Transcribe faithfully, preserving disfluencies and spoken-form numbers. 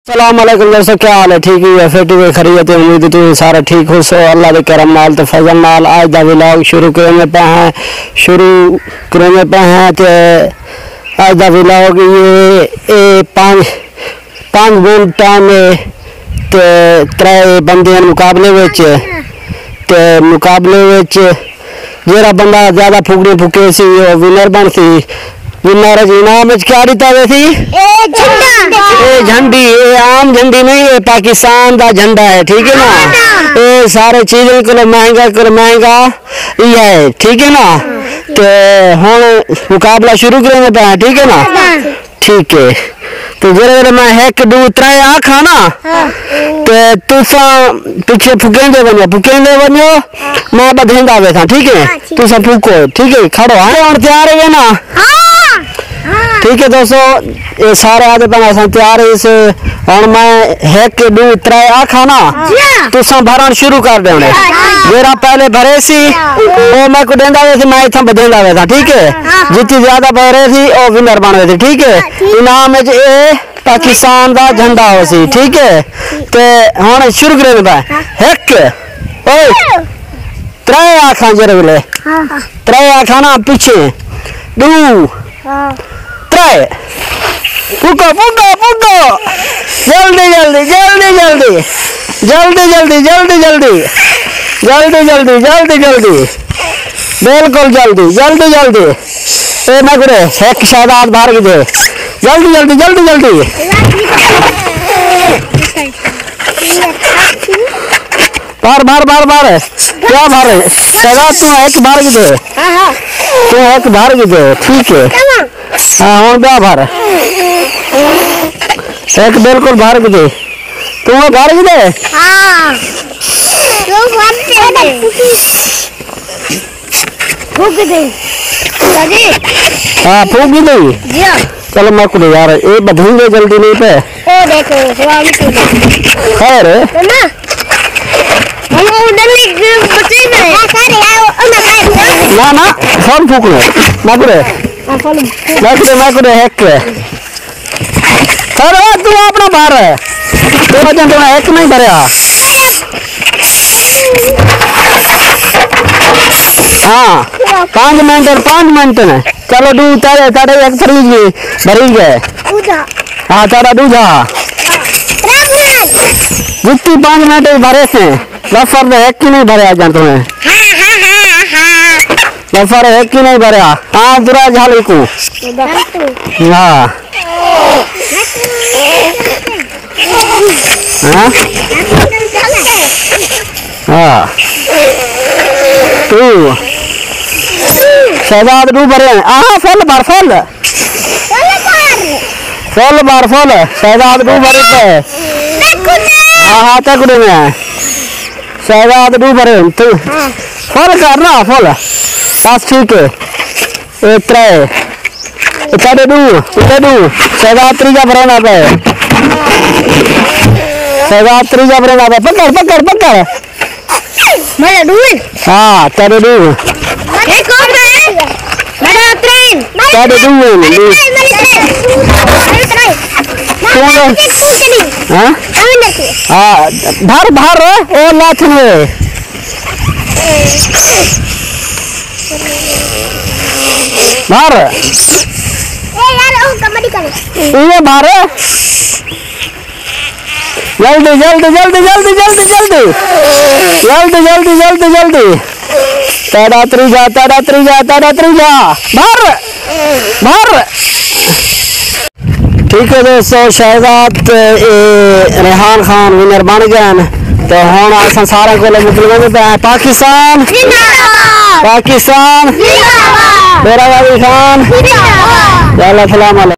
السلام علیکم دوستو، کیا حال ہے؟ ٹھیک ہی ہے؟ فٹ ہی ہے؟ خیریت ہے؟ امید ہے تم سارے ٹھیک ہو سو۔ اللہ دے کرم نال تے فضل نال اج دا ولاگ شروع کرنے پہ ہیں، شروع کرنے پہ ہیں۔ تے اج دا ولاگ یہ اے پانچ، پانچ منٹ ٹائم ہے تے ترے بندے ہیں مقابلے وچ۔ تے مقابلے وچ جیڑھا بندہ زیادہ پھکڑیاں پھکے سی، او ونر بݨسی۔ ونر اچ انعام اچ کیا ݙتا ویسی؟ اے جھنڈا۔ اے جھنڈی، اے عام جھنڈی نہیں، اے پاکستان دا جھنڈا ہے، ٹھیک ہے نا؟ ہاں۔ اے سارے چیزیں کولوں مہنگا، کولوں مہنگا ای ہے، ٹھیک ہے نا؟ تے ہݨ مقابلہ شروع کریں گے پہ، ٹھیک ہے نا؟ ہاں۔ ٹھیک ہے۔ تے جیڑھے ویلے میں ہک، ݙو، ترے آکھاں نا، ہاں۔ تے تساں پچھے پھکیندے ونڄو، پھکیندے ونڄو، ہاں۔ میں ٻدھیندا ویساں، ٹھیک ہے؟ ہاں، ٹھیک ہے۔ تساں پھکو، ٹھیک ہے؟ کھڑو، ہاں، ہݨ تیار ہے نا؟ ہاں۔ ہاں۔ ٹھیک ہے دوستو، اے سارے آدھے پن اساں تیار ہے، اس ہݨ میں ہک، ݙو، ترے آکھاں نا، جی ہاں۔ تساں بھرݨ شروع کر ݙیوݨے۔ ہاں۔ جیڑھا پہلے بھریسی، ہاں۔ او میکوں ݙیندا ویسی، میں اتھاں ٻدھیندا ویساں، ٹھیک ہے؟ ہاں۔ جتنی زیادہ بھریسی، او ونر بݨ ویسی، ٹھیک ہے؟ ہاں، ٹھیک۔ انعام اچ اے پاکستان دا جھنڈا ہوسی، ٹھیک ہے؟ تے ہݨ شروع کریں پہ۔ ہاں۔ ہک، اوئے، ترے آکھاں جیڑھے ویلے۔ ہاں۔ ترے آکھاں نا پچھے۔ ݙو۔ ہاں۔ ترے۔ پھکو، پھکو، پھکو۔ جلدی، جلدی، جلدی، جلدی۔ جلدی، جلدی، جلدی، جلدی۔ جلدی، جلدی، جلدی، جلدی۔ بالکل جلدی، جلدی، جلدی۔ اے میں کرے، ہک شہزاد بھر گھدے۔ جلدی، جلدی، جلدی، جلدی۔ بھر، بھر، بھر، بھر۔ کیا بھر ہے؟ شہزاد، توں ہک بھر گھدے۔ ہاں، ہاں۔ توں ہک بھر گھدے، ٹھیک ہے۔ تمام۔ ہاں، ہݨ ٻیا بھر۔ ہک بالکل بھر گھدے۔ توں بھر گھدے؟ ہاں۔ توں بھر گھدے۔ پھک دے۔ جی۔ ہاں، پھک گھدے۔ جی ہاں۔ چلو، میں کوں یار، اے ٻدھیندے جلدی نہیں پئے۔ او ݙیکھو، سوال ہی کوئی نہیں۔ خیر ہے؟ مما، ہم او ڈلی بچی میں۔ ہاں، سارے آؤ، او میں کھائے۔ نہ، نہ، فل پھکݨے۔ میں کوں ݙے۔ ہاں، فل۔ میں کوں ݙے، میں کوں ݙے ہک۔ سر، او توں اپݨا بھر۔ توں اڄاں توں ہک نہیں بھریا۔ ہاں، پنج منٹ، پنج منٹ نے۔ چلو، ݙو، تیݙے، تیݙے ہک فریج وی بھری ڳئے۔ ݙوجھا۔ ہاں، تیݙا ݙوجھا۔ ترے منٹ۔ جتی پنج منٹ وچ بھرے سے۔ ظفر دے ہک ہی نہیں بھریا اڄاں توں۔ ہاں، ہاں، ہاں، ہاں۔ ظفر ہک ہی نہیں بھریا۔ ہاں، درا جھالی کو۔ ہاں۔ ہاں؟ ہاں۔ توں۔ شہزاد ݙو بھرے ہیں۔ آہا، فل بھر، فل۔ فل بھر، فل۔ شہزاد ݙو بھرے پئے۔ ہاں، ہاں، تک ݙے میں۔ شہزاد ݙو بھرے ہیں۔ توں۔ ہاں۔ فل کر نا، فل۔ بس ٹھیک ہے۔ اے ترے۔ اے تیݙے ݙو، اے تیݙے ݙو۔ شہزاد تریجھا بھریندا پئے۔ شہزاد تریجھا بھریندا پئے۔ پکڑ، پکڑ، پکڑ۔ میݙا ݙو ہے۔ ہاں، تیݙے ݙو۔ ہک اور ہے۔ میݙا ترے۔ تیݙے ݙو ہے، ݙو۔ میݙے ترے۔ میݙے ترے۔ توں ݙے۔ ہاں؟ ہاں، بھر، بھر، او لاتھن ہوئے۔ بھر۔ اے یار، او کمڑی کرے۔ ایویں بھر۔ جلدی، جلدی، جلدی، جلدی، جلدی، جلدی۔ جلدی، جلدی، جلدی، جلدی۔ تیݙا تریجھا، تیݙا تریجھا، تیݙا تریجھا۔ بھر۔ بھر۔ ٹھیک ہے دوستو، شہزاد تے اے ریحان خان ونر بݨ ڳئے ہن۔ تے ہݨ اساں سارے کولوں مطلب پہ پاکستان۔ زندہ باد۔ پاکستان۔ زندہ باد۔ ڈیرہ غازی خان۔ زندہ باد۔ چلو، السلام علیکم۔